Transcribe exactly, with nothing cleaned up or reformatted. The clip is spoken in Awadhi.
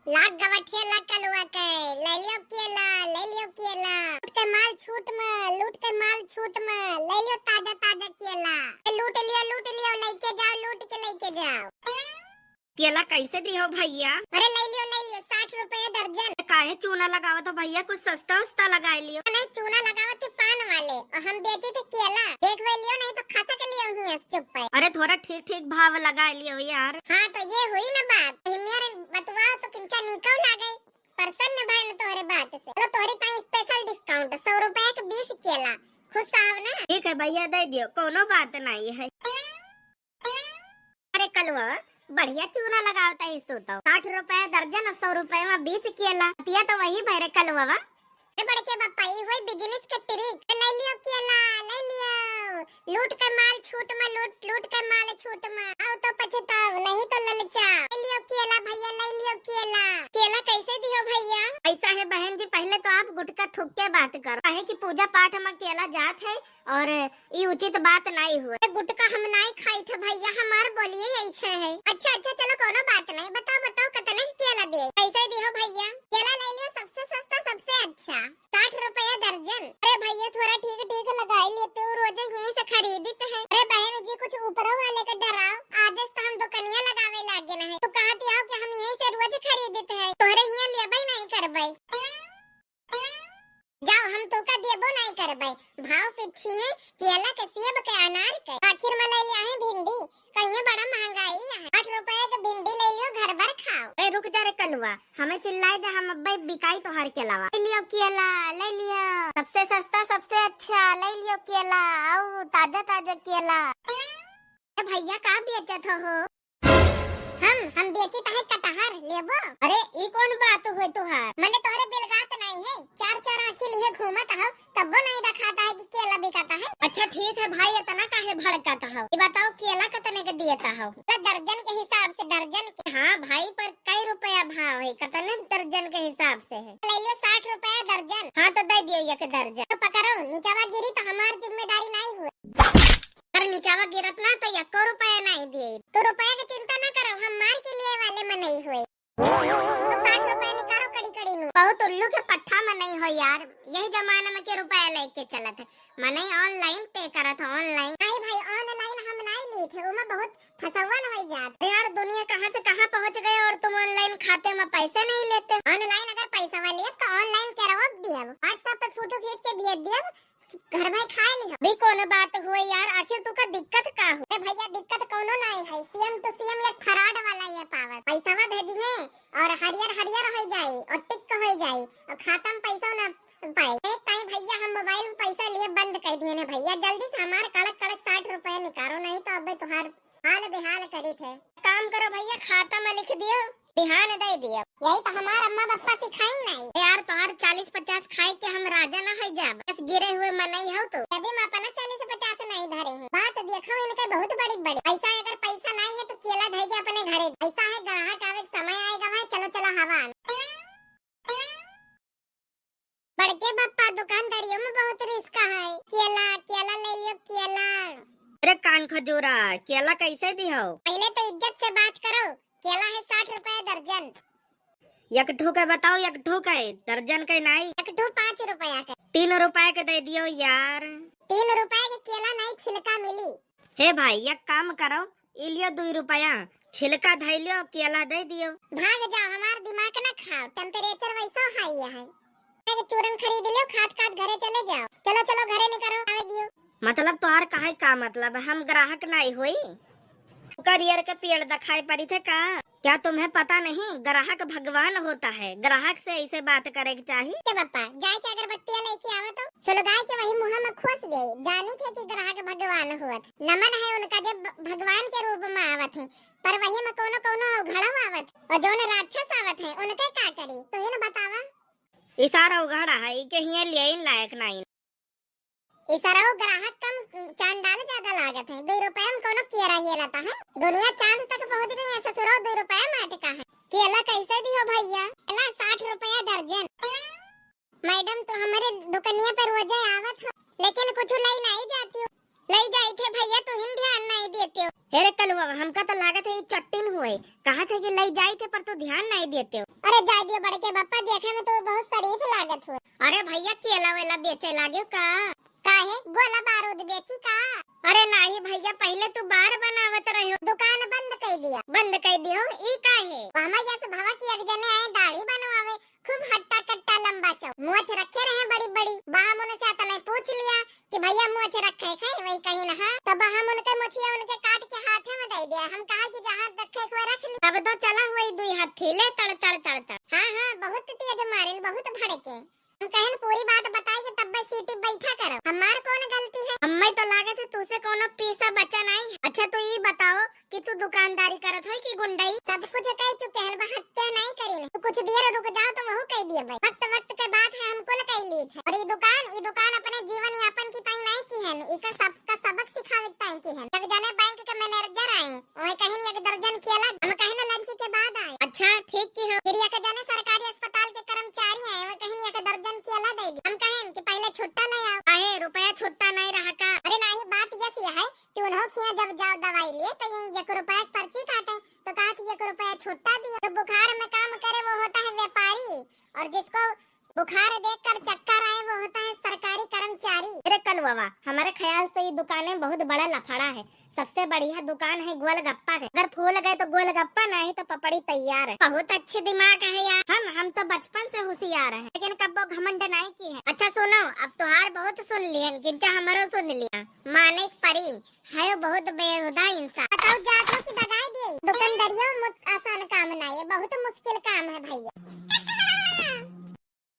लाग गवठिया लाग कलुआ के, ले लियो केला, ले लियो केला। लूट के माल छूट में, लूट के माल छूट में, ले लियो ताजा ताजा केला। लूट लियो, लूट लियो, लेके जाओ, लूट के लेके जाओ। केला कैसे दिहो भैया? अरे ले लियो, ले लियो, साठ रुपया दर्जन। काहे चूना लगावत हो भैया, कुछ सस्ता उस्ता लगा लियो। नहीं, चूना लगावत थे पान वाले और हम बेचे थे केला। देख वे लियो, नहीं तो खसक लियो ही चुप पे। अरे थोड़ा ठीक ठीक भाव लगा लियो यार। हाँ तो ये हुई ना बात, हिमियर बतवाओ तो किंचा निकल लागे। प्रसन्न भए न तोहरे बात से। चलो तोहरे ताई special discount, सौ रुपया के बीस केला। खुश साहब ना? ठीक है भैया, दे दियो, कोनो बात नहीं है। अरे कलुआ, बढ़िया चूना लगावता है तू तो। साठ रुपया दर्जन और सौ रुपया में बीस केला। पिया तो वही भरे कलुआ। अरे बड़के बप्पा, ई होई business के trick। ले लियो केला, ले लियो। लूट के माल छूट में, लूट, लूट के माल छूट में। आओ तो पछताओ, नहीं तो ललचाओ। ले लियो केला भैया, ले लियो केला। केला कैसे दियो भैया? ऐसा है बहन जी, पहले तो आप गुटखा थूक के बात करो, काहे कि पूजा पाठ में केला जात है और ई उचित बात नाई हुए। गुटखा हम नाई खाई थे भैया, हमार बोलिए ऐसे है। अच्छा, अच्छा, चलो कोनो बात नहीं, बताओ, बताओ कितने के केला दे? कैसे दियो भैया? केला ले लियो, सबसे सस्ता, सबसे अच्छा। साठ रुपया दर्जन। अरे भैया, थोड़ा ठीक ठीक लगाई लेते हो, रोजे यहीं से खरीदित है। अरे बहन जी, कुछ ऊपरों वाले के डराओ, आज से तो हम दुकनिया लगावे लागे न है। तो कहती हो कि हम यहीं से रोज खरीदित है, तोहरे हियां लेबे नहीं करबे। जाओ, हम तोका देबो नहीं करबे। भाव पिच्छी है, केला के, सेब के, अनार के। आखिर में ले लिया है भिंडी, कहिए बड़ा महंगाई है। आठ रुपया के भिंडी ले लियो, घर भर खाओ। ए, रुक जा रे कलुआ, हमें चिल्लाए दे, हम अब्बे बिकाई तोहार केलावा। ले लियो केला, ले लियो, सबसे सस्ता, सबसे अच्छा, ले लियो केला, आओ ताजा ताजा केला। ए भैया, का बेचत हो? हम, हम बेचित है कटहर, लेबो? अरे, ई कौन बात हुए तोहार? मने तोहरे बेलगात नहीं है, चार चार आँखी लिए घूमत हो, तब्बो नहीं देखाता है कि केला बिकाता है। अच्छा ठीक है भाई, इतना काहे भड़काता हो? ये बताओ केला कितने के दियता हो? तो दर्जन के हिसाब से, दर्जन के। हाँ भाई, पर कई रुपया भाव है, कितने दर्जन के हिसाब से है? ले लियो साठ रुपया दर्जन। हाँ तो दे दियो एक दर्जन। तो पकड़ो, नीचवा गिरी तो हमार जिम्मेदारी नहीं हुए। अगर नीचवा गिरत ना तो एको रुपया नहीं दिए। तो रुपया के चिंता ना करो, हम मार के लिए वाले में नहीं हुए। तो साठ रुपया निकालो कड़ी कड़ी नू। बहुत उल्लू के पट्ठा में नहीं हो यार, यही जमाना में के रुपया लेके चलत है। मनई online pay करत है, online। नहीं भाई, online हम नहीं ली थे, उमा बहुत फसवन हो जात। अरे यार, दुनिया कहाँ से कहाँ पहुँच गए और तुम online खाते में पैसे नहीं लेते। Online अगर पैसा वाले तो online के रोक दियब, WhatsApp पे फोटो खींच के भेज दियब, घर भाई खाए लिहो। भी कोनो बात हुए यार, आखिर तू का दिक्कत का हो? ए भैया, दिक्कत कोनो नहीं है, CM to CM एक fraud वाला ये पावत। पैसावा भेजिए और हरियर हरियर हो जाई और टिक हो जाई और खाता में पैसा ना पाए। एक टाइम भैया हम mobile में पैसा लिए बंद कर दिए ना भैया, जल्दी से हमारे कड़क कड़क साठ रुपया निकालो, नहीं तो अबे तुहार हाल बेहाल करी थे। काम करो भैया, खाता में लिख दियो, बिहान दे दियो। यही तो हमार अम्मा बप्पा सिखाई नहीं। यार, तोहार चालीस पचास खाए के हम राजा ना हो जाब, बस गिरे हुए मनई हो तो। अभी हम अपना चालीस पचास नहीं धरे हैं, बात देखो इनके बहुत बड़ी बड़ी। ऐसा है, अगर पैसा नहीं है तो केला धई के अपने घरे। ऐसा है, ग्राहक आवे के समय आएगा भाई, चलो चलो हवा। बड़के बप्पा, दुकानदारियों में बहुत risk है। केला, केला ले लियो, केला। अरे कान खजूरा, केला कैसे दिहो? पहले तो इज्जत से बात करो, केला है साठ रुपया दर्जन। एक ठो के बताओ, एक ठो के, दर्जन के नाई। एक ठो पाँच रुपया के। तीन रुपया के दे दियो यार। तीन रुपया के केला नहीं, छिलका मिली। हे भाई, एक काम करो, ई लियो दुई रुपया, छिलका धई लियो, केला दे दियो। भाग जाओ, हमार दिमाग ना खाओ, temperature वैसा high है। एक चूरन खरीद लियो, खात खात घरे चले जाओ। चलो चलो, घरे निकलो, आवे दियो। मतलब तोहार कहे का मतलब, हम ग्राहक नहीं होई? करियर के पेड़ दिखाई पड़ी थे का? क्या तुम्हें पता नहीं, ग्राहक भगवान होता है, ग्राहक से ऐसे बात करे के चाही। के बप्पा, जाए के अगरबत्तियाँ लेके आवे तो। सुलगाए के वही मुँह में खोस दे, जानी थे कि ग्राहक भगवान होत। नमन है उनका जे भ-, भगवान के रूप में आवत है, पर वही में कोनो कोनो अवघड़ो आवत और जौन राक्षस आवत है उनके का करी, तू ही न बतावा। ई सारा अवघड़ा है, ई के हियाँ लियाइन लायक नहीं। ई सरऊ ग्राहक कम, चांडाल ज्यादा लागत है। दुई रुपया में कौनो केरा हेलता है? दुनिया चांद तक पहुँच गई है ससुरो, दुई रुपया में अटका है। केला कैसे दिहो भैया? केला साठ रुपया दर्जन। मैडम, तो हमारे दुकनिया पे रोजे आवत हो, लेकिन कुछ लई नहीं जाती हो। लई जाई थे भैया, तू ही ध्यान नहीं देते हो। हे रे कलुआ, हमका तो लागत है ये चट्टिन हुए, कहत है कि लई जाई थे पर तू ध्यान नहीं देते हो। अरे जाए दियो बड़के बप्पा, देखे में तो बहुत शरीफ लागत हुए। अरे भैया, केला वेला बेचे लागे का? काहे, गोला बारूद बेची का? अरे नाही भैया, पहले तू बार बनावत रहो। दुकान बंद कर दिया। बंद कर दियो, ई काहे? हमार यस भवा की एक जने आए दाढ़ी बनवावे, खूब हट्टा कट्टा लंबा चौ, मोछ रखे रहे बड़ी बड़ी। बा हम उनसे अतने पूछ लिया कि भैया मोछ रखे खे, वही कहीं ना। तब हम उनके मोछिया उनके काट के हाथे में दे दिया। हम कहा कि जहाँ रखे हुए रख ली। तब तो चला हुई दुई हाथी ले तड़ तड़ तड़ तड़। हाँ हाँ, बहुत तेज मारिन, बहुत भड़के। हम कहन पूरी बात बताई कि तब सीटी बैठा करो, हमार कौन गलती है? हम्मे तो लागत है तुसे कोनो पीसा बचा नहीं है। अच्छा तो ई बताओ कि तू दुकानदारी करत हो कि गुंडई? सब कुछ कह चुके हैं, बा हत्या नहीं करी है। तू कुछ देर रुक जाओ तो वहू कह दिए भाई। वक्त वक्त के बात है, हमको ल कह ली है। और ये दुकान, ये दुकान अपने जीवन यापन की ताई नहीं की है, इका सबका सबक सिखावे की ताई की है। जब जाने बैंक के मैनेजर आए, वही कहिन एक दर्जन केला, हम कहिन लंच के बाद आए। अच्छा, ठीक की हो। फिर एक जने सरकारी अस्पताल के कर्मचारी आए, वही कहिन एक दर्जन केला दे दी। हम कहिन कि पहले छुट्टा ले आओ। काहे, रुपया छुट्टा नहीं रहा का? अरे नाही, बात यस है कि उन्हों खिया जब जाओ दवाई लिए तो ये एक रुपया के पर्ची काटे, तो कहा कि एक रुपया छुट्टा दियो। तो बुखार में काम करे वो होता है व्यापारी, और जिसको बुखार देखकर चक्कर आए वो होता है सरकारी कर्मचारी। अरे कलुआ, हमारे ख्याल से ये दुकान में बहुत बड़ा लफड़ा है। सबसे बढ़िया दुकान है गोलगप्पा के। अगर फूल गए तो गोलगप्पा, नहीं तो पपड़ी तैयार है। बहुत अच्छे दिमाग है यार। हम हम तो बचपन से होशियार हैं, लेकिन कब्बो घमंड नहीं की है। अच्छा सुनो, अब तोहार बहुत सुन लियन, गिज्जा हमारो सुन लिया। मानिक परी है बहुत बेहुदा इंसान। बताओ जात हो कि दगाई दिए। दुकानदारियों मुत-, आसान काम नहीं है, बहुत मुश्किल काम है भैया।